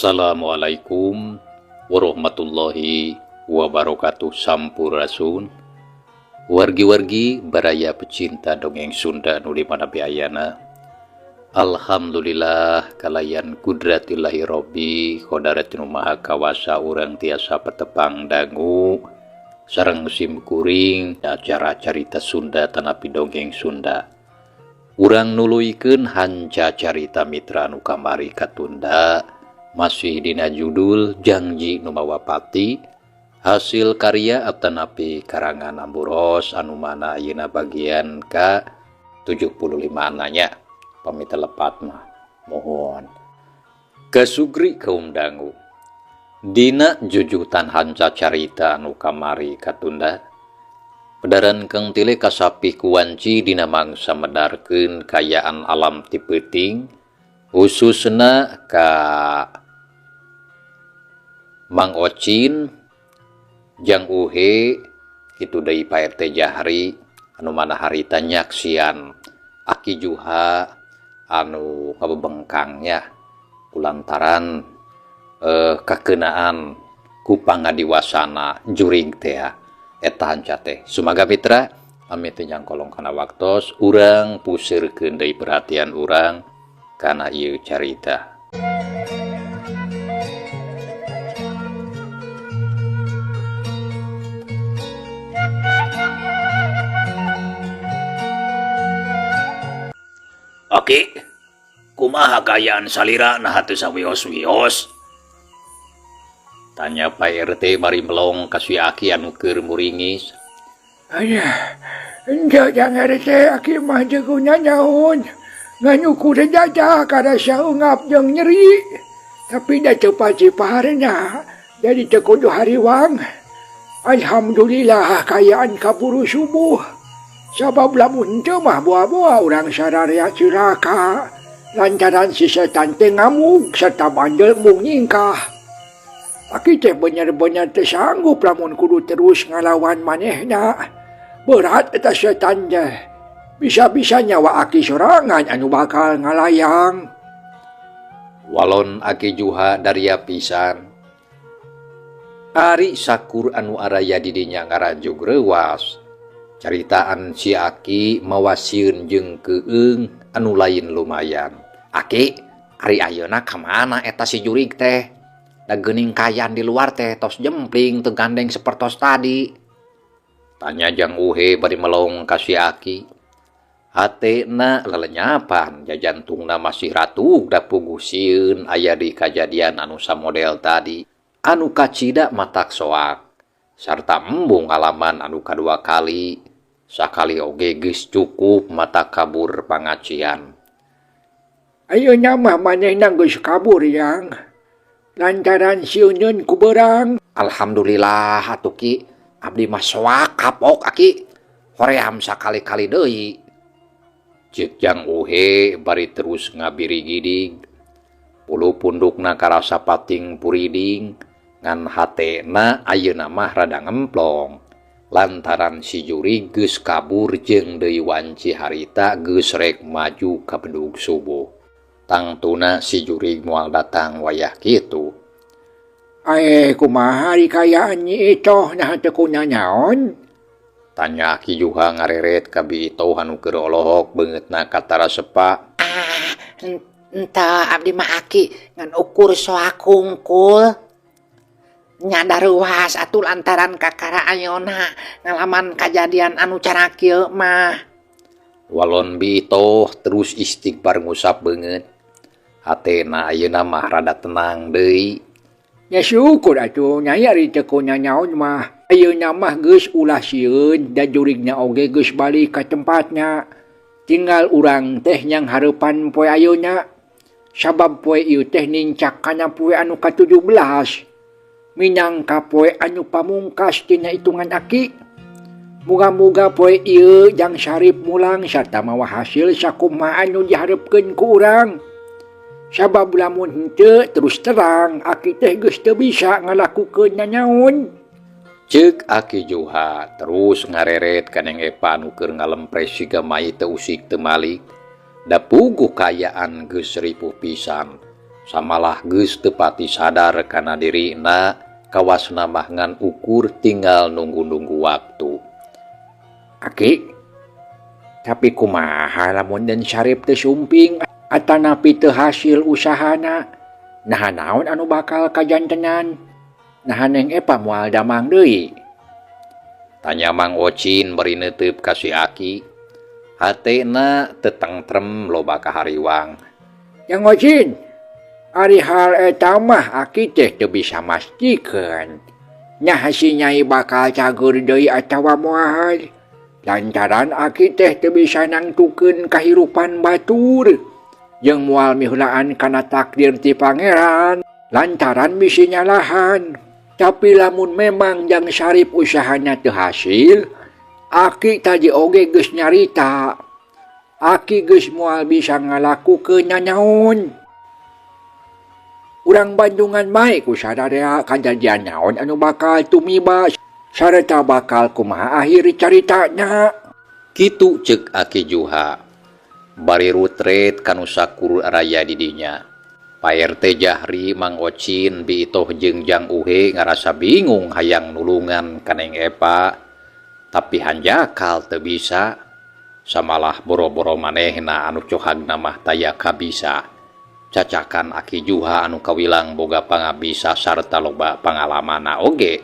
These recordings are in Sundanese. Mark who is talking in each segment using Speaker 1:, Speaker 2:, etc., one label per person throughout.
Speaker 1: Assalamualaikum warahmatullahi wabarakatuh. Sampurasun wargi-wargi baraya pecinta dongeng Sunda nu di mana ayana. Alhamdulillah kalayan kudratillahi robbi kodaratin maha kawasa urang tiasa petepang dangu sareng sim kuring acara carita Sunda tanapi dongeng Sunda. Urang nuluykeun hanca carita mitra nu kamari katunda masih dina judul Janji Nu Mawa Pati hasil karya atanapi karangan Amburos anu mana ayeuna bagian ka 75 nanya pamit lepat mah mohon kasugri kaum dangu dina jujutan hanca carita anu kamari katunda. Pedaran Kang Tile kasapih kuwanci dina mangsa medarkeun kayaan alam ti peuting khususna ka Mang Ocin Jang Uhe kitu deui Pak RT Jahri anu mana harita nyaksian Aki Juha anu ngabebengkangnya kulantaran kakenaan ku pangadiwasana jurig teh eta hanca teh. Sumaga mitra amit teu nyangkolong kana waktos urang pusirkeun deui perhatian urang kana ieu carita. Aki, kumaha kaayaan salira nah teu sawios-wios? Tanya Pak RT bari melong ka si Aki anu keur muringis.
Speaker 2: Ayah, henteu Jang RT Aki mah jeung nyaun. Ngan ukur jajah karasa ungap jeung nyeri. Tapi da teu paci-parna, jadi teu kudu hariwang. Alhamdulillah kaayaan kaburu subuh. Sabab lamun teu mah boa-boa urang sararea cilaka. Lantaran si setan teh ngamuk serta bandel mung nyingkah. Aki teh bener-bener teu sanggup lamun kudu terus ngalawan manehna. Berat eta setan teh. Bisa-bisa nyawa Aki sorangan anu bakal ngalayang.
Speaker 1: Walon Aki Juha daria pisan. Ari sakur anu araya di dinya ngarajug reuwas. Caritaan si Aki mawasieun jeung keung anu lain lumayan. Aki, ari ayeuna ka mana eta si jurig teh? Da geuning kaayaan di luar teh tos jempling teu gandeng sapertos tadi. Tanya Jang Uhe bari melong ka si Aki. Hatena lelenyapan, jajantungna masih ratug da puguh sieun aya di kajadian anu samodel tadi. Anu kacida matak soak sarta embung ngalaman anu kadua kali. Sakali oge geus cukup mata kabur pangacian.
Speaker 2: Ayeuna mah manehna geus kabur yang lantaran sieuneun ku beurang.
Speaker 1: Alhamdulillah atuh Ki, abdi mah soak kapok Aki. Hoream sakali-kali deui. Ceuk Jang Uhe bari terus ngabirigidig. Bulu pundukna karasa pating puriding, ngan hatena ayeuna mah rada ngemplong. Lantaran si jurig geus kabur jeung deui wanci harita geus rek maju ka bedug subuh. Tangtuna si jurig moal datang wayah kitu.
Speaker 2: Ae kumaha ari kaayaan Nyi Itoh nah teu kunanaon?
Speaker 1: Tanya Aki Juha ngareret ka Bi Itoh anu keur olohok beungeutna katara sepa.
Speaker 3: Ah, henteu abdi mah Aki ngan ukur soak hungkul. Nyadar ruas atuh lantaran kakara ayeuna ngalaman kajadian anu cara kieu mah.
Speaker 1: Walon Bi Itoh terus istighfar ngusap beungeut. Hatena ayeuna mah rada tenang deui.
Speaker 2: Ya syukur atuh nyai ari teu kunanaon mah. Ayeuna mah geus ulah sieun da jurigna oge geus balik ka tempatna. Tinggal urang teh nyang hareupan poe ayeuna. Sabab poe ieu teh nincak kana poe anu ka-17. Minangka poe anu pamungkas tina hitungan Aki. Muga-muga poe ieu Jang Sarip mulang sarta mawa hasil sakumaha anu diharepkeun ku urang. Sabab lamun henteu terus terang Aki teh geus teu bisa ngalakukeun nanaon.
Speaker 1: Ceuk Aki Juha terus ngareret ka Neng Epa anu keur ngalempres siga mai teu usik teu malik. Da puguh kaayaan geus ripuh pisan. Samalah geus teu pati sadar kana dirina, kawasna mah ngan ukur tinggal nunggu-nunggu waktu.
Speaker 2: Aki, tapi kumaha lamun Den Syarif teu sumping atanapi teu hasil usahana? Naha naon anu bakal kajantenan? Naha Neng Epa moal damang deui?
Speaker 1: Tanya Mang Ocin bari neuteup ka si Aki. Hatena teu tentrem loba kahariwang.
Speaker 2: Jang Ocin, ari hal eta mah aki teh teu bisa mastikeun. Nya si Nyai bakal cager deui atawa moal. Lantaran aki teh teu bisa nangtukeun kahirupan batur. Jeung moal miheulaan kana takdir ti Pangeran lantaran bisi nyalahan. Tapi lamun memang Jang Syarif usahana teu hasil, aki tadi oge geus nyarita. Aki geus moal bisa ngalakukeun nanaon. Urang Bandungan bae ku sadarea kajadian naon anu bakal tumiba sarta bakal kumaha akhir caritana.
Speaker 1: Kitu ceuk Aki Juha. Bari rutret kanu sakur raya di dinya. Pak RT Jahri, Mang Ocin, Bi Itoh jeung Jang Uhe ngarasa bingung hayang nulungan ka Neng Epa, tapi hanjakal teu bisa. Samalah boro-boro manehna anu cohagna mah taya kabisa. Cacakan Aki Juha anu kawilang boga pangabisa sarta loba pangalamanna oge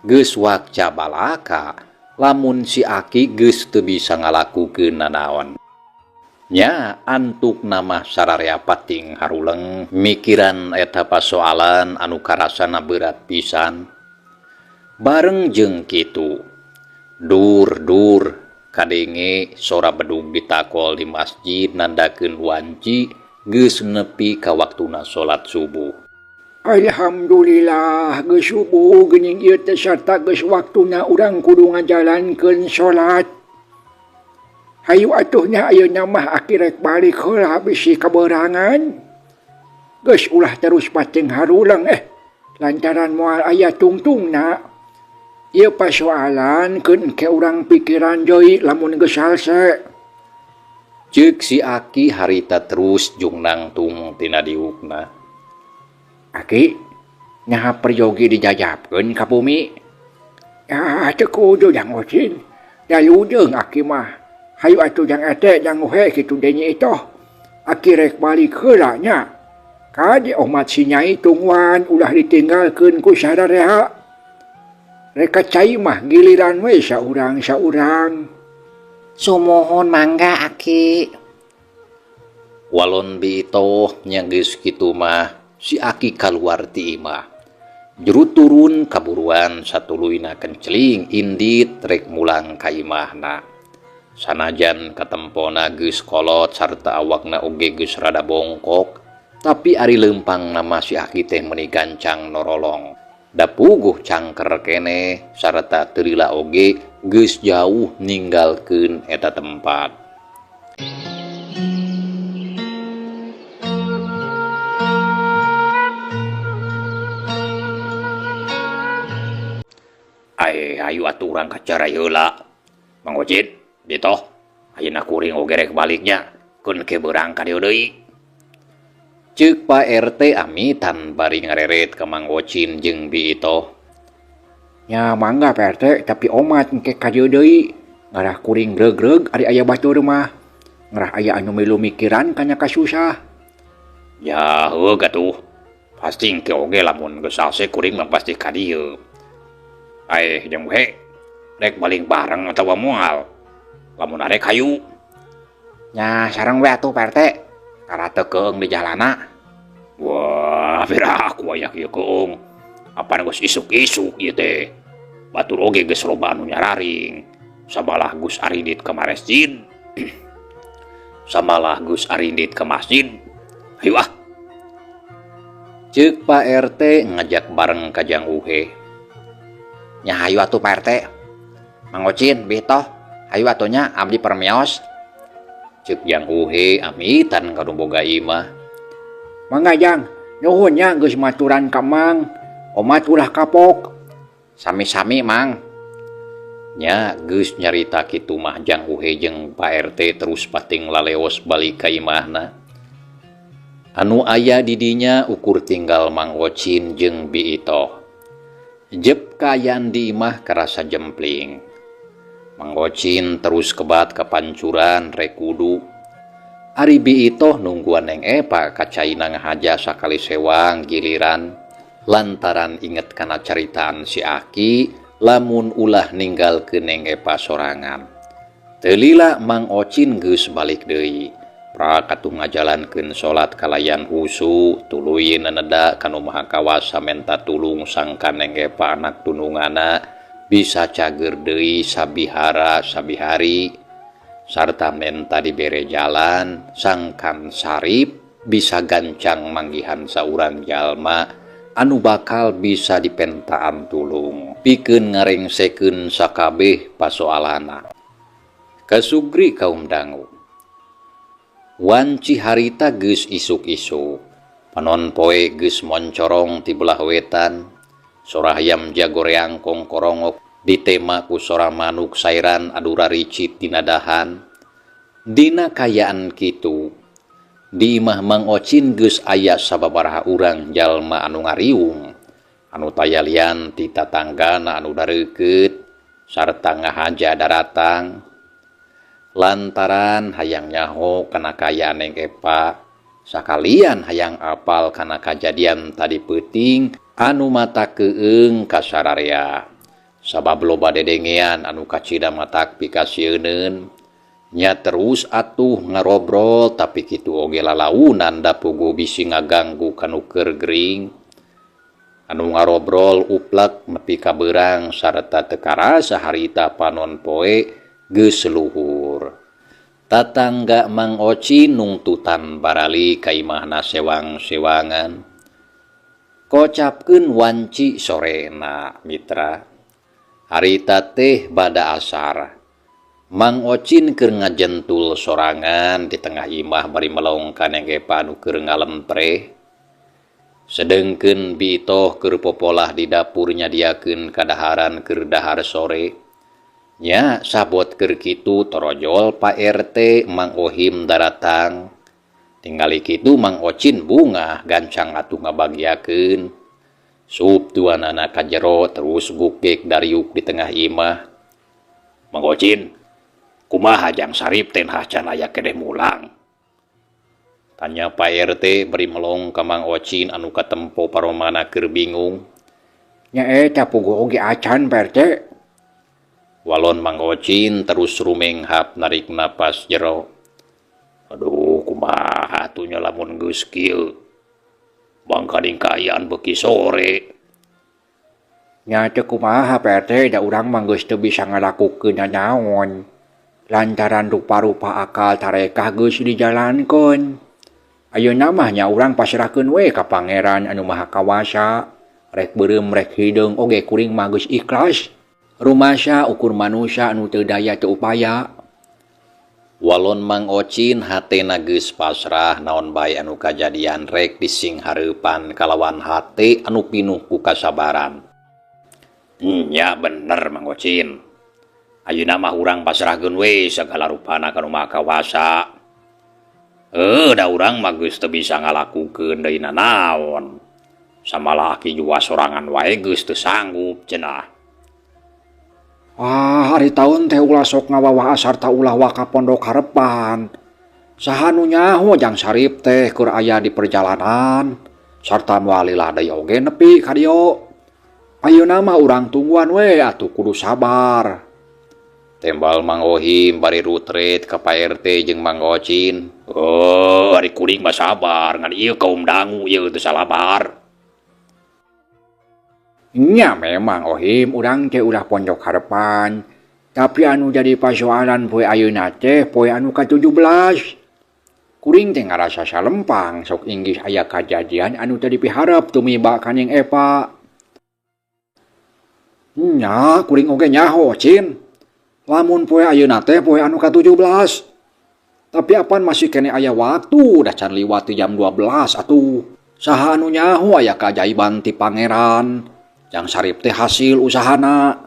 Speaker 1: geus wakca balaka lamun si Aki geus teu bisa ngalakukeun nanaon. Nya antukna mah sararea pating haruleng mikiran eta pasoalan anu karasana berat pisan. Bareng jeung kitu, dur-dur kadenge sora bedug ditakol di masjid nandakeun wanci geus nepi ka waktuna salat subuh.
Speaker 2: Alhamdulillah geus subuh geuning ieu teh sarta geus waktuna urang kudu ngajalankeun salat. Hayu atuh nya ayeuna mah aki rek balik heula bisi kaberangan. Geus ulah terus pating haruleng lantaran moal aya tungtungna. Ieu pasoalan keun engke urang pikiran deui lamun geus salse.
Speaker 1: Ceuk si Aki harita terus jung nangtung tina diukna.
Speaker 2: Aki, nyaha peryogi dijajabkeun ka bumi? Ah, teu kudu Jang Ocin. Da ludeung aki mah. Hayu atuh Jang Ete, Jang Uhe kitu deui Nyi Itoh. Aki rek balik heula nya. Kade omat si Nyai tungguan ulah ditinggalkeun ku sarareha. Rek ka cai mah giliran we saurang-saurang.
Speaker 3: Sumuhun mangga Aki.
Speaker 1: Walon Bi Itoh nya geus kitu mah si Aki kaluar ti imah. Juru turun kaburuan satuluyna kenceling indit rek mulang ka imahna. Sanajan katempona geus kolot sarta awakna oge geus rada bongkok, tapi ari leumpangna mah si Aki teh meuni gancang norolong. Da puguh cangker keneh sarta teu lila oge geus jauh ninggalkeun eta tempat. Ai, hayu atuh urang ka cara heula. Mang Ocin, Ditoh, ayeuna kuring oge rek baliknya, keun ke beurang ka dieu deui. Ceuk Pak RT amitan bari ngareret ka Mang Ocin jeung Bi Itoh.
Speaker 2: Nya mangga Pak RT, tapi omat engke ka dieu deui. Ngarah kuring gregreg ari aya batur mah. Ngarah aya anu milu mikiran kana kasusah.
Speaker 1: Ya heuh atuh. Pasti engke oge lamun geus salse kuring mah pasti ka dieu. Aeh jeung we rek balik bareng atawa moal. Lamun arek hayu.
Speaker 3: Nya sareng we atuh Pak RT. Kara teu keung di jalana.
Speaker 1: Wah, piraku aya kieu keung. Apan geus isuk-isuk ieu teh. Batur oge geus loba anu nyararing. Samalah geus arindit ka masjid. Samalah geus arindit ka masjid. Hayu ah. Ceuk Pak RT ngajak bareng ka Jang Uhe.
Speaker 3: Nya hayu atuh Pak RT. Mang Ocin, Bi Itoh, hayu atuh nya abdi permios.
Speaker 1: Ceuk Jang Uhe amitan ka nu boga imah.
Speaker 2: Mangga Jang, nuhun nya geus maturan ka Mang. Omat ulah kapok.
Speaker 3: Sami-sami Mang.
Speaker 1: Nya geus nyarita kitu mah Jang Uhe jeung Pak RT terus pating laleos balik ka imahna. Anu aya di dinya ukur tinggal Mang Ocin jeung Bi Itoh. Jep kaayaan di imah karasa jempling. Mang Ocin terus kebat ka pancuran rek wudu. Ari Bi Itoh nungguan Neng Epa ka caina ngahaja sakali sewang giliran lantaran inget kana caritaan si Aki lamun ulah ninggalkeun Neng Epa sorangan. Teu lila Mang Ocin geus balik deui. Prak atuh ngajalankeun salat kalayan husu tuluy neneda ka Nu Maha Kawasa menta tulung sangkan Neng Epa anak dununganna bisa cager deui sabihara sabihari sarta menta dibere jalan sangkan Sarip bisa gancang manggihan saurang jalma anu bakal bisa dipentaan tulung pikeun ngarengsekeun sakabeh pasoalanna. Kasugri kaum dangu. Wanci harita geus isuk-isuk. Panon poe geus moncorong ti belah wetan. Sora hayam jagoreang kongkorongok ditema ku sora manuk sairan anu raricit dina dahan. Dina kaayaan kitu, di imah Mang Ocin geus aya sababaraha urang jalma anu ngariung, anu taya lian ti tatanggana anu dareukeut sarta ngahaja daratang. Lantaran hayang nyaho kana kaayaan Neng Epa, sakalian hayang apal kana kajadian tadi peuting anu matak keueung ka sararea. Sabab loba dedengean anu kacida matak pikasieuneun. Nya terus atuh ngarobrol tapi kitu oge lalaunan da puguh bisi ngaganggu kanu keur gering. Anu ngarobrol uplek nepi ka beurang sarta teu karasa harita panon poe geus luhur. Tatangga Mang Ocin nungtutan barali ka imahna sewang-sewangan. Kocapkeun wanci sorena mitra. Harita teh bada asar. Mang Ocin keur ngajentul sorangan di tengah imah bari melong ka Neng Epa anu keur ngalempreh. Sedengkeun Bi Itoh keur popolah di dapur nyadiakeun kadaharan keur dahar sore. Nya sabot keur kitu torojol Pak RT Mang Ohim daratang. Tingali kitu Mang Ocin bungah gancang atuh ngabagiakeun. Sup duanana ka jero terus gukgek dariuk di tengah imah. Mang Ocin, kumaha Jang Sarip teh nah can aya keneh mulang? Tanya Pak RT bari melong ka Mang Ocin anu katempo paromana keur bingung.
Speaker 2: Nya eta puguh oge acan Pak RT.
Speaker 1: Walon Mang Ocin terus rumenghap narik napas jero. Aduh, kumaha atuh nya lamun geus kieu. Bangkaning kaayaan beuki sore.
Speaker 2: Nya teu kumaha Pak RT, da urang mah geus teu bisa ngalakukeun nanaon. Lantaran rupa-rupa akal tarekah geus dijalankeun. Ayeuna mah nya urang pasrahkeun we ka Pangeran anu Maha Kawasa. Rek beureum rek hideung oge kuring mah geus ikhlas. Rumasa ukur manusia anu teu daya teu upaya.
Speaker 1: Walon Mang Ocin hatena geus pasrah naon bae anu kajadian rek disinghareupan kalawan hate anu pinuh ku kasabaran. Nya bener Mang Ocin. Ayeuna mah urang pasrahkeun we sagala rupana ka Nu Maha Kawasa. Da urang mah geus teu bisa ngalakukeun deui nanaon. Samalah aki jua sorangan wae geus teu sanggup cenah.
Speaker 2: Ah, ari taun teh ulah sok ngawawah sarta ulah waka pondok harepan. Saha nu nyaho Jang Sarip teh keur aya di perjalanan sarta moal lila deui oge nepi ka dieu. Ayeuna mah urang tungguan we atuh kudu sabar.
Speaker 1: Tembal Mang Ohim bari rutret ka Pak RT jeung Mang Ocin. Oh, ari kuring mah sabar ngan ieu kaum dangu ieu teu salabar.
Speaker 2: Nya memang Ohim urang teh ulah pondok harepan. Tapi anu jadi pasoalan poe ayeuna teh poe anu ka-17. Kuring teh ngarasa salempang sok inggih aya kajadian anu teu dipiharep tumiba ka Neng Epa. Nya kuring oge nyaho Cin. Lamun poe ayeuna teh poe anu ka-17. Tapi apan masih keneh aya waktu da can liwat ti jam 12 atuh. Saha anu nyaho aya keajaiban ti Pangeran. Jang Sarip teh hasil usahana.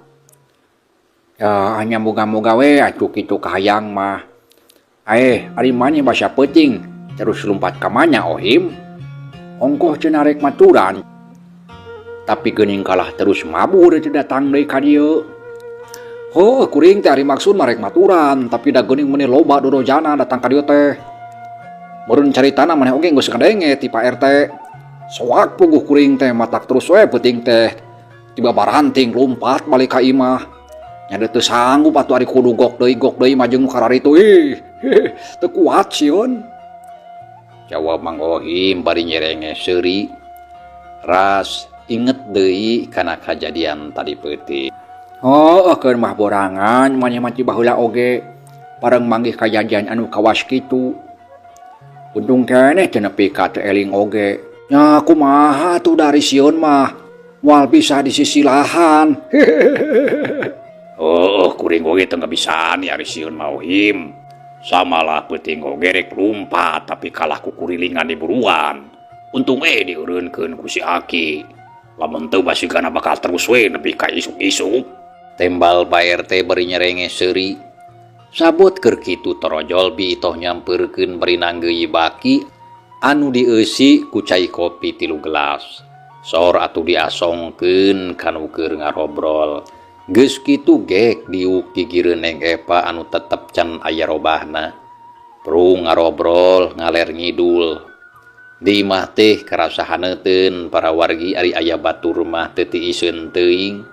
Speaker 2: Ya hanya moga-moga we atuh kitu kahayang mah. Ari maneh basa peuting.
Speaker 1: Terus lumpat ka mana Ohim? Ongkoh cenah rek maturan. Tapi geuning kalah terus mabur teu datang deui ka dieu. Heuh kuring teh ari maksud mah rek maturan, tapi da geuning meuni loba dodojana datang ka dieu teh. Meureun caritana maneh oge geus ngadenge ti Pak RT. Soak puguh kuring teh matak terus we peuting teh. Tiba baranting lumpat balik ka imah. Nya teu sanggup atuh ari kudu gok deui mah jeung nu kararitu ih. Teu kuat sieun. Jawab Mang Ohim bari nyerenge seuri. Ras inget deui kana kajadian tadi peuting. Oh, keur mah borangan maneh mah ti baheula oge pareng manggih kajadian anu kawas kitu. Untung keneh teu nepi ka teu eling oge. Nya kumaha atuh dari sieun mah moal bisa disisilahan. Oh, kuring oge teu ngabisaan ari sieun mah Ohim. Samalah peuting oge rek lumpat tapi kalah ku kurilingan diburuan. Untung we dieureunkeun ku si Aki. Lamun teu basigana bakal terus we nepi ka isuk-isuk. Tembal Pak RT bari nyerenge seuri. Sabot keur kitu torojol Bi Itoh nyampeurkeun bari nanggeui baki anu dieusi ku cai kopi 3 gelas. Sor atuh diasongkeun kanu keur ngarobrol. Geus kitu gek diuk gigireun Neng Epa anu tetep can aya robahna. Prung ngarobrol ngaler ngidul. Di imah teh karasa haneuteun para wargi ari aya batur mah teu tiiseun teuing.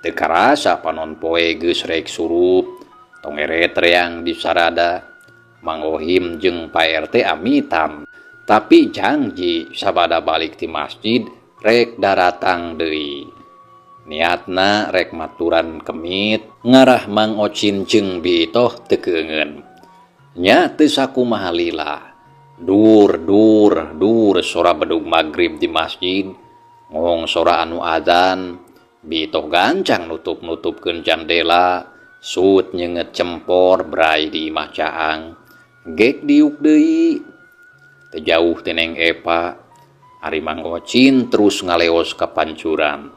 Speaker 1: Teu karasa panon poe geus rek surup. Tongeret reang di sarada. Mang Ohim jeung Pak RT amitan. Tapi janji sabada balik ti masjid rek daratang deui. Niatna rek maturan kemit ngarah Mang Ocin jeung Bi Itoh teu keungeun. Nya teu sakumaha lila. Dur dur dur sora bedug magrib di masjid. Ngong sora anu adzan. Bi Itoh gancang nutup-nutupkeun jandela. Sut nyenget cempor brai di imah caang. Gek diuk deui. Teu jauh ti Neng Epa. Ari Mang Ocin terus ngaleos ka pancuran.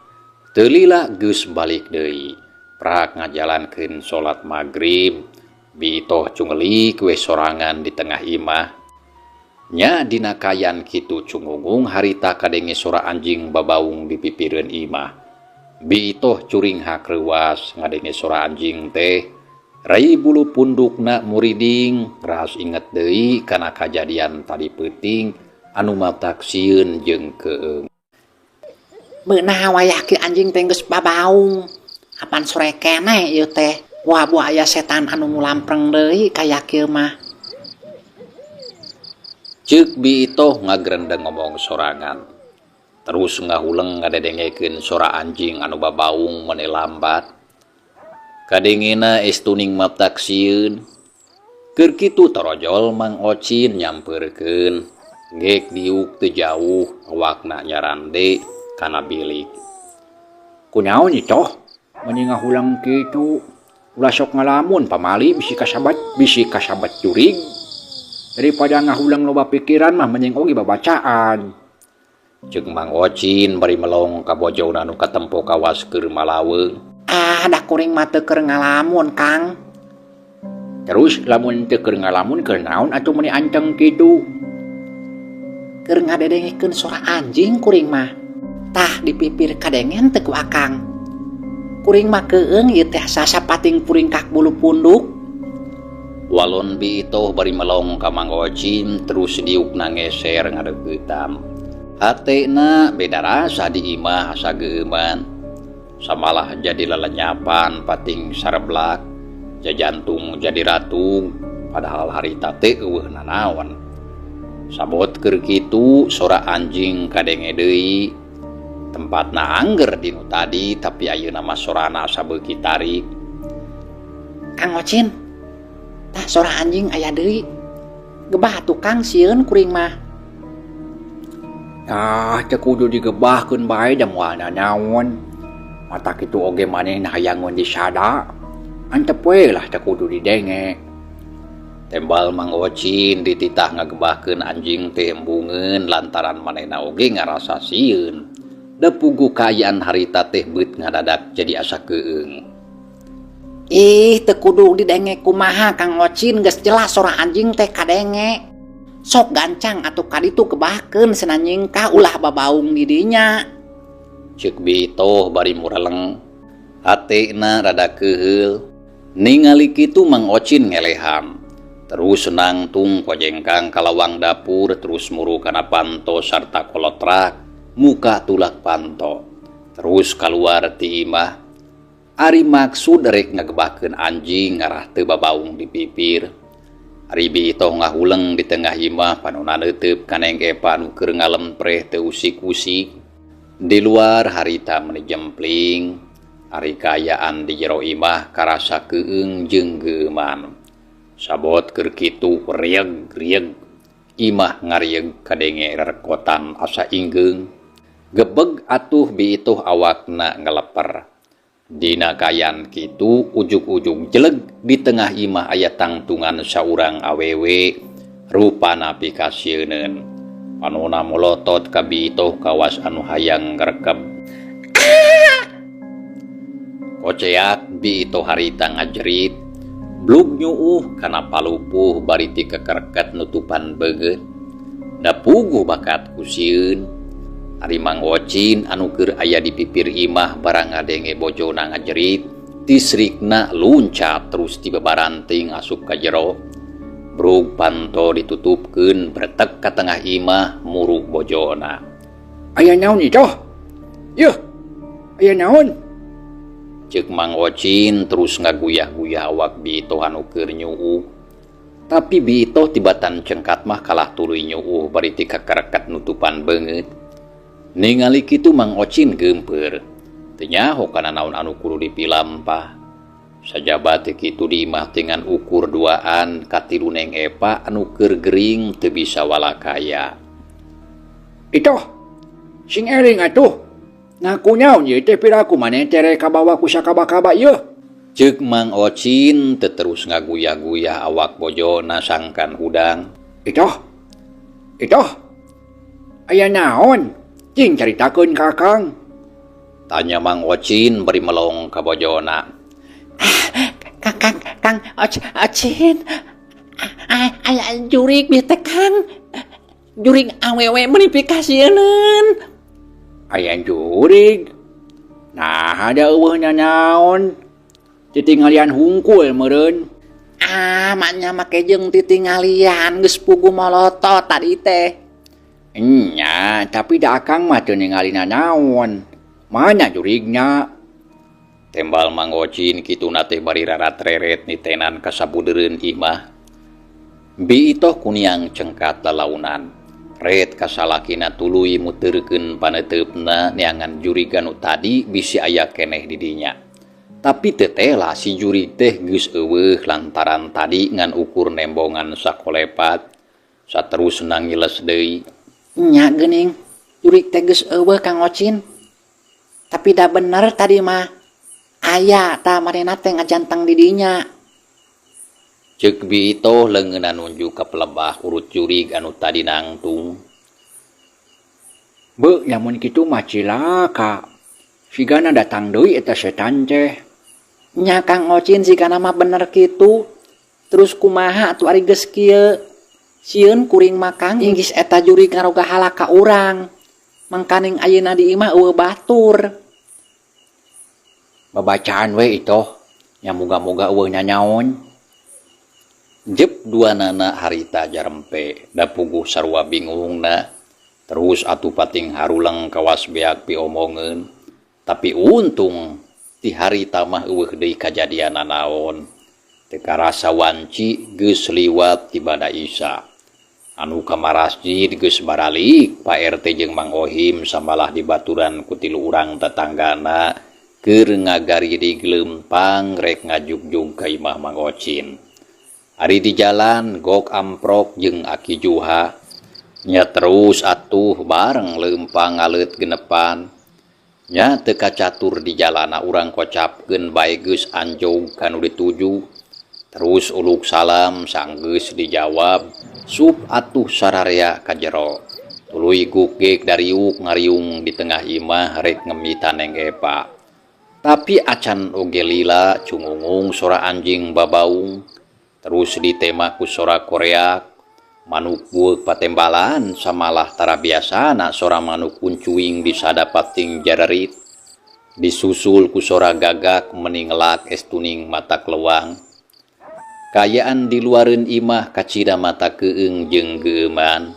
Speaker 1: Teu lila geus balik deui. Prak ngajalankeun salat magrib. Bi Itoh cungelik we sorangan di tengah imah. Nya dina kayan kitu cungungung harita kadenge sora anjing babaung di pipireun imah. Bi Itoh curinghak reuas ngadenge sora anjing teh. Rai bulu pundukna muriding, ras inget deui kana kajadian tadi peuting anu matak sieun jeung keung.
Speaker 3: Beunah wayah ki anjing teh geus babaung. Apan sore keneh ieu teh. Wah buah aya setan anu mulampreng deui kaya kieu mah.
Speaker 1: Ceuk Bi Itoh ngagrendeng ngomong sorangan. Terus ngahuleng ngadedengekeun sora anjing anu babaung meuni lambat. Kadengena estuning matak sieun. Keur kitu torojol Mang Ocin nyampeurkeun. Gek diuk teu jauh awakna nyarande kana bilik.
Speaker 2: Kunaon Itoh? Meuni ngahuleng kitu. Ulah sok ngalamun pamali bisi kasabat jurig. Daripada ngahuleng loba pikiran mah mending oge babacaan.
Speaker 1: Ceuk Mang Ocin bari melong ka bojona nu katempo kawas keur malaweung.
Speaker 3: Ah, da kuring mah teu keur ngalamun, Kang.
Speaker 2: Terus lamun teu keur ngalamun keur naon atuh meuni anteng kitu?
Speaker 3: Keur ngadedengekeun sora anjing kuring mah. Tah di pipir kadengen teu ku Akang. Kuring mah keung ieu teh sasapating puringkak bulu punduk.
Speaker 1: Walon Bi Itoh bari melong ka Mang Ocin terus diukna ngeser ngadeuketan. Hatena beda rasa di imah asa geueuman. Samalah jadi lelenyapan pating sareblak, jajantung jadi ratung, padahal harita teh eueuh nanaon. Sabot keur kitu sora anjing kadenge deui. Tempatna angger dinu tadi tapi ayeuna mah sorana asa beuki tarik.
Speaker 3: Kang Ocin, tah sora anjing aya deui. Gebah atuh Kang sieun kuring mah.
Speaker 2: Tah teu kudu digebahkeun bae da moal nanaon. Mata kitu oge manehna hayangeun disada. Antep we lah teu kudu didenge.
Speaker 1: Tembal Mang Ocin dititah ngagebahkeun anjing teh embungeun lantaran manehna oge ngarasa sieun. Da puguh kaayaan harita teh beut ngadadak jadi asa keung.
Speaker 3: Ih, teu kudu didenge kumaha Kang Ocin geus jelas sora anjing teh kadenge. Sok gancang atuh ka ditu gebahkeun cenah nyingkah ulah babaung di dinya.
Speaker 1: Ceuk Bi Itoh bari mureleng. Hatena rada keuheul. Ningali kitu Mang Ocin ngelehan. Terus nangtung kojengkang ka lawang dapur terus muru kana panto sarta kolotrak muka tulak panto. Terus kaluar ti imah. Ari maksud rek ngagebahkeun anjing ngarah teu babaung di pipir. Ari Bi Itoh ngahuleng di tengah imah panona neuteup ka Neng Epa nu keur ngalempreh teu usik-usik. Di luar harita meuni jempling. Ari kaayaan di jero imah karasa keung jeung geueuman. Sabot keur kitu rieg-rieg. Imah ngarieg kadenge rerekotan asa inggeung. Gebeg atuh Bi Itoh awakna ngaleper. Dina kaayaan kitu ujug-ujug jeleg di tengah imah aya tangtungan saurang awewe rupana pikasieuneun. Panona molotot ka Bi Itoh kawas anu hayang ngrekeb. Koceak Bi Itoh harita ngajerit. Blug nyuuh kana palupuh bari ti kekerket nutupan beungeut. Da puguh bakat ku sieun. Ari Mang Ocin anu keur aya di pipir imah barang ngadenge bojona ngajerit, tisrikna luncat terus ti babaranting asup ka jero. Brug panto ditutupkeun bretek ka tengah imah muruk bojona.
Speaker 2: Aya naon Itoh? Yuh, aya naon?
Speaker 1: Ceuk Mang Ocin terus ngaguyah-guyah awak Bi Itoh anu keur nyuuh. Tapi Bi Itoh tibatan cengkat mah kalah tuluy nyuuh bari ti kakereket nutupan beungeut. Ningali kitu Mang Ocin geumpeur. Teu nyaho kana naon anu kudu dipilampah. Sajaba teu kitu di imah teh ngan ukur duaan katilu Neng Epa anu keur gering teu bisa walakaya.
Speaker 2: Itoh, sing eling atuh. Nah kunaon ieu teh piraku maneh teh rek kabawa ku sakaba-kaba ieu?
Speaker 1: Ceuk Mang Ocin teu terus ngaguyah-guyah awak bojona sangkan hudang.
Speaker 2: Itoh, Itoh, aya naon? Cing caritakeun ka Akang.
Speaker 1: Tanya Mang Ocin bari melong ka bojona.
Speaker 3: Kang, Kang, Kang Ocin. Aya jurig bieu teh Kang. Jurig awewe meuni pikasieuneun.
Speaker 2: Aya jurig. Nah, ada eueuh nanaon. Titingalian hungkul meureun.
Speaker 3: Ah, maknya make jeung titingalian geus puguh molotot tadi teh.
Speaker 2: Nya, tapi da Akang mah teu ningali nanaon. Mana jurigna?
Speaker 1: Tembal Mang Ocin kituna teh bari rarat-reret nitenan ka sabudeureun imah. Bi Itoh kuniang cengkat lalaunan. Ret ka salakina tuluy muteurkeun paneuteup-na neangan jurig anu tadi bisi aya keneh di dinya. Tapi teu tela si jurig teh geus eueuh lantaran tadi ngan ukur nembongan sakolepat. Saterusna ngiles deui.
Speaker 3: Nya geuning, jurig teh geus eueuh Kang Ocin. Tapi da bener tadi mah aya tah manehna teh ngajanteng di dinya.
Speaker 1: Ceuk Bi Itoh leungeunna nunjuk ka pelebah urut jurig anu tadi nangtung.
Speaker 2: Beuh, lamun kitu mah cilaka. Sigana datang deui eta setan teh.
Speaker 3: Nya Kang Ocin sigana mah bener kitu. Terus kumaha atuh ari geus kieu? Sieun kuring mah Kang inggis eta jurig ngaroga halak ka urang. Mangkaning ayeuna di imah eueuh batur.
Speaker 2: Babacaan we Itoh. Nya moga-moga eueuh nanaon.
Speaker 1: Jep duanana harita jarempe, da puguh sarua bingungna. Terus atuh pating haruleng kawas beak piomongeun. Tapi untung ti harita mah eueuh deui kajadian nanaon. Teu karasa wanci geus liwat ti bada Isya. Anu ka marasjid geus baralik, Pak RT jeung Mang Ohim samalah dibaturan ku tilu urang tetanggana keur ngagaridig leumpang rek ngajugjug ka imah Mang Ocin. Ari di jalan gok amprok jeung Aki Juha. Nya terus atuh bareng leumpang ngaleut genepan. Nya teu kacatur di jalana urang kocapkeun bae geus anjog ka nu dituju. Terus uluk salam sanggeus dijawab, sup atuh sararea ka jero. Tuluy gugek dariuk ngariung di tengah imah rek ngemita Neng Epa. Tapi acan oge lila cungungung sora anjing babaung. Terus ditema ku sora koreak. Manuk bueuk patembalan samalah tara biasana sora manuk kuncuing disada pating jarerit. Disusul ku sora gagak meni ngelak estuning mata kelewang. Kaayaan di luareun imah kacida mata keung jeung geueuman.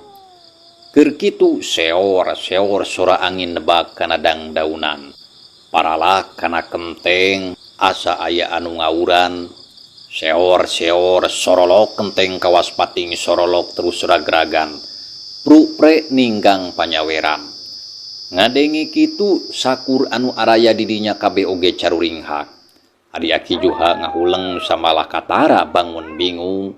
Speaker 1: Keur kitu seor-seor sora angin nebak kana dangdaunan. Paralak kana kenteng asa aya anu ngawuran. Seor-seor sorolok kenteng kawas pating sorolok terus ragragan. Prupre ninggang panyaweran. Ngadenge kitu sakur anu araya di dinya kabeh oge caruringhak. Ari Aki Juha ngahuleng samalah katara bangun bingung.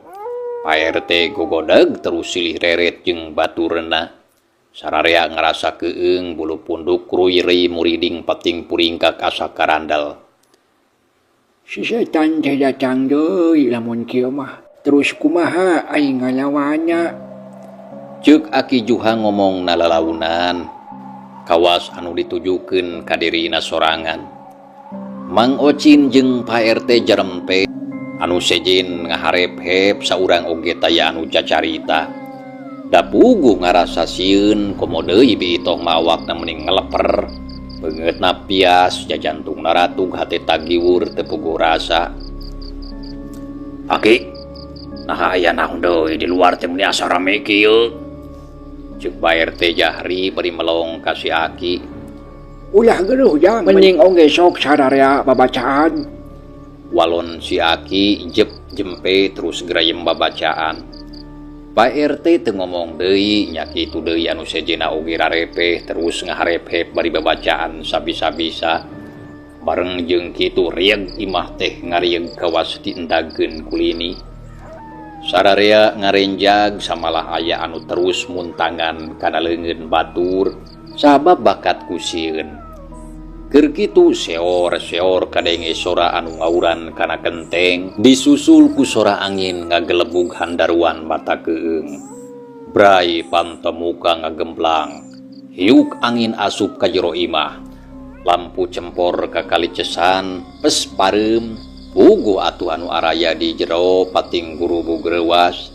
Speaker 1: Pak RT gogodeg terus silih reret jeung baturna. Sararea ngarasa keung bulu punduk ruy-reuy muriding pating puringkak asa karandel.
Speaker 2: Si setan teh datang deui lamun kieu mah. Terus kumaha aing ngalawanna?
Speaker 1: Ceuk Aki Juha ngomong nalalaunan. Kawas anu ditujukeun ka dirina sorangan. Mang Ocin jeung Pak RT jarempe anu sejen ngaharep-hep saurang oge taya anu cacarita. Da puguh ngarasa sieun komo deui biitoh mah awakna meni ngeleper. Beungeutna pias, jajantungna ratug hate tagiwur teu puguh rasa. Aki, naha aya naon deui di luar teh meni asa rame kieu? Ceuk Pak RT Jahri bari melong ka si Aki.
Speaker 2: Ulah geluh jang, mending oge sok sararea babacaan.
Speaker 1: Walon si Aki jep jempe terus gerayem babacaan. Pak RT teu ngomong deui, nya kitu deui anu sejenna oge rarepeh terus ngaharep-hep bari babacaan sabisa-bisa. Bareng jeung kitu rieg imah teh ngarieg kawas diendagkeun kulini. Sararea ngarenjag samalah aya anu terus muntangan kana leungeun batur sabab bakat ku sieun. Keur kitu seor-seor kadenge sora anu ngawuran kana kenteng disusul ku sora angin ngagelebug handaruan mata keung. Brai pantemuka ngagemplang. Hiuk angin asup ka jero imah. Lampu cempor kakalicesan pes pareum. Puguh atuh anu araya di jero pating gurubug reuwas.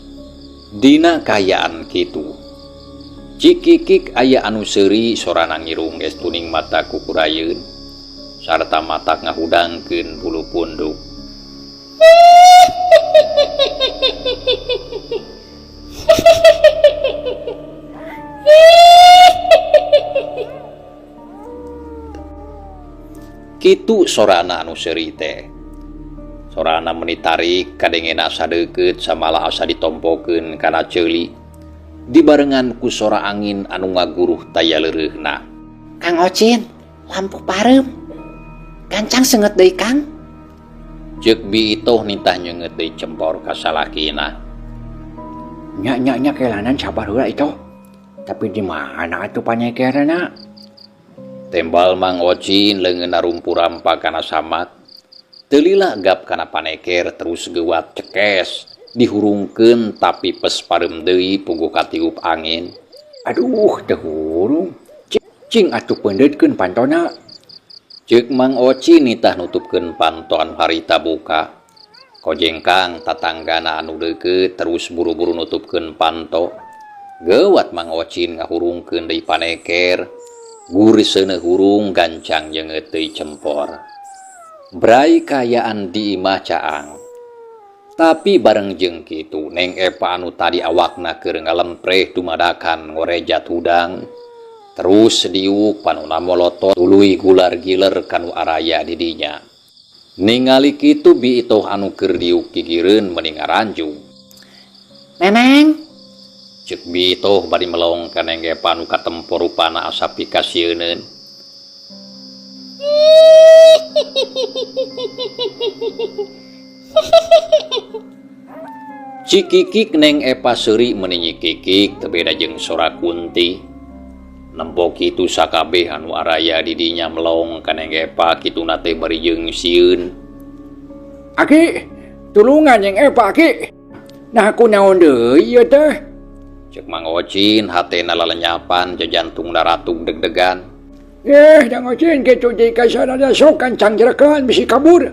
Speaker 1: Dina kaayaan kitu. Cikikik aya anu seuri sorana ngirung estuning mata kukurayeun sarta mata ngahudangkeun bulu punduk. Kitu sorana anu seuri teh. Sorana meni tarik kadengena asa deukeut samalah asa ditompokeun kana ceuli. Dibarengan ku sora angin anu ngaguruh taya leureuhna.
Speaker 3: Kang Ocin, lampu pareum. Gancang seungeut deui Kang.
Speaker 1: Ceuk Bi Itoh nitah nyeungeut deui cempor ka salakina.
Speaker 2: Nya nya nya kelanan sabar heula Itoh. Tapi di mana atuh panyekerna?
Speaker 1: Tembal Mang Ocin leungeunna rumpu rampa kana samak. Teu lila gap kana paneker terus geuwat cekes. Dihurungkeun tapi pes pareum deui puguh katiup angin.
Speaker 2: Aduh, teu hurung. Cing atuh peundeutkeun pantona.
Speaker 1: Ceuk Mang Ocin nitah nutupkeun panto anu harita buka. Kojengkang tatanggana anu deukeut terus buru-buru nutupkeun panto. Geuwat Mang Ocin ngahurungkeun deui paneker. Gureseuneuh hurung gancang nyeungeut deui cempor. Brai kaayaan di imah caang. Tapi bareng jeung kitu Neng Epa anu tadi awakna keur ngalempreh dumadakan ngorejat hudang. Terus diuk panuna molotot tuluy gular-giler kanu araya di dinya. Ningali kitu Bi Itoh anu keur diuk gigireun meni ngaranjung.
Speaker 3: Neneng,
Speaker 1: Ceuk Bi Itoh bari melong ka Neng Epa anu katempo rupana asa pikasieuneun. Cikikik Neng Epa seuri meni nyikikik teu beda jeung sora kunti. Nempo kitu sakabeh anu araya di dinya melong ka Neng Epa kituna teh bari jeung sieun.
Speaker 2: Aki, tulungan Neng Epa aki. Nah kunaon deui ieu teh?
Speaker 1: Ceuk Mang Ocin hatena lalenyapan jajantungna ratug deg-degan.
Speaker 2: Dang Ocin kitu deui ka sarana sok kancang jerekeun bisi kabur.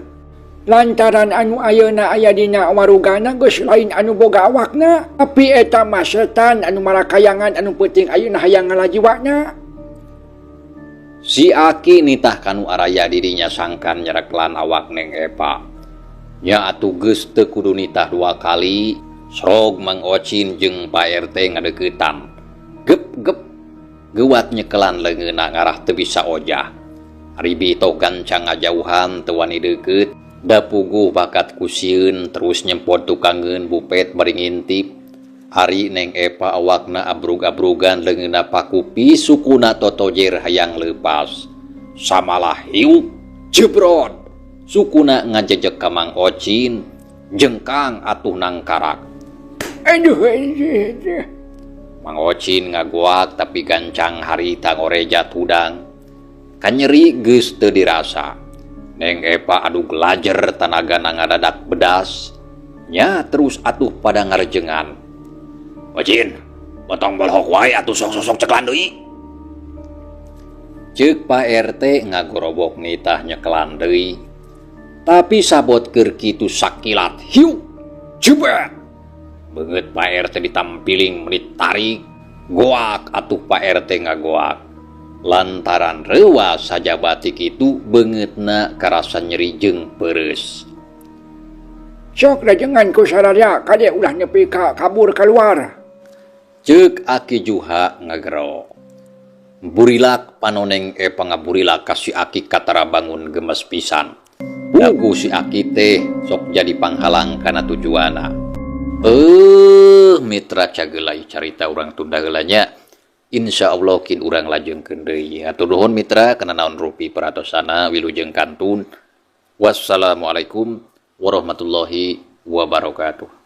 Speaker 2: Lantaran anu ayeuna aya dina warugana geus lain anu boga awakna, tapi eta mah setan anu marakayangan anu peuting ayeuna hayang ngala jiwana.
Speaker 1: Si Aki nitah kanu araya dirinya sangkan nyereklan awak Neng Epa. Nya atuh geus teu kudu nitah dua kali, srog Mang Ocin jeung Pak RT ngadeuketan. Gep gep geuwat nyekelan leungeunna ngarah teu bisa ojah. Ari bitoh gancang ngajauhan teu wani deukeut. Da puguh bakat ku sieun terus nyempot tukangeun bupet bari ngintip. Ari Neng Epa awakna abrug-abrugan leungeunna pakupi sukuna totojer hayang leupas. Samalah hiuk jebrot. Sukuna ngajejek ka Mang Ocin, jengkang atuh nangkarak.
Speaker 2: Aduh.
Speaker 1: Mang Ocin ngagoak tapi gancang harita ngorejat hudang. Kanyeri geus teu dirasa. Neng Epa adug lajer tanaga ngadadak bedas. Nya terus atuh pada ngarejengan. Ocin, potong bolhok wae atuh sok-sok ceklan deui. Ceuk Pak RT ngagorobok nitah nyekelan deui. Tapi sabot keur kitu sakilat hiu jebet. Beungeut Pak RT ditampiling menit tarik. Goak atuh Pak RT ngagoak. Lantaran reuwas sajabati kitu beungeutna karasa nyeri jeung peureus.
Speaker 2: Sok rejengan ku sararea kade ulah nepi ka kabur keluar.
Speaker 1: Ceuk Aki Juha ngagero. Burilak panoneng Epa ngaburilak ka si Aki katara bangun gemes pisan. Dagu si Aki teh sok jadi panghalang kana tujuanna. Mitra cageulai carita urang tunda heula nya. Insya Allah kin urang lajengkeun deui. Hatur nuhun mitra kana naon rupi peratosana wilujeng kantun. Wassalamualaikum warahmatullahi wabarakatuh.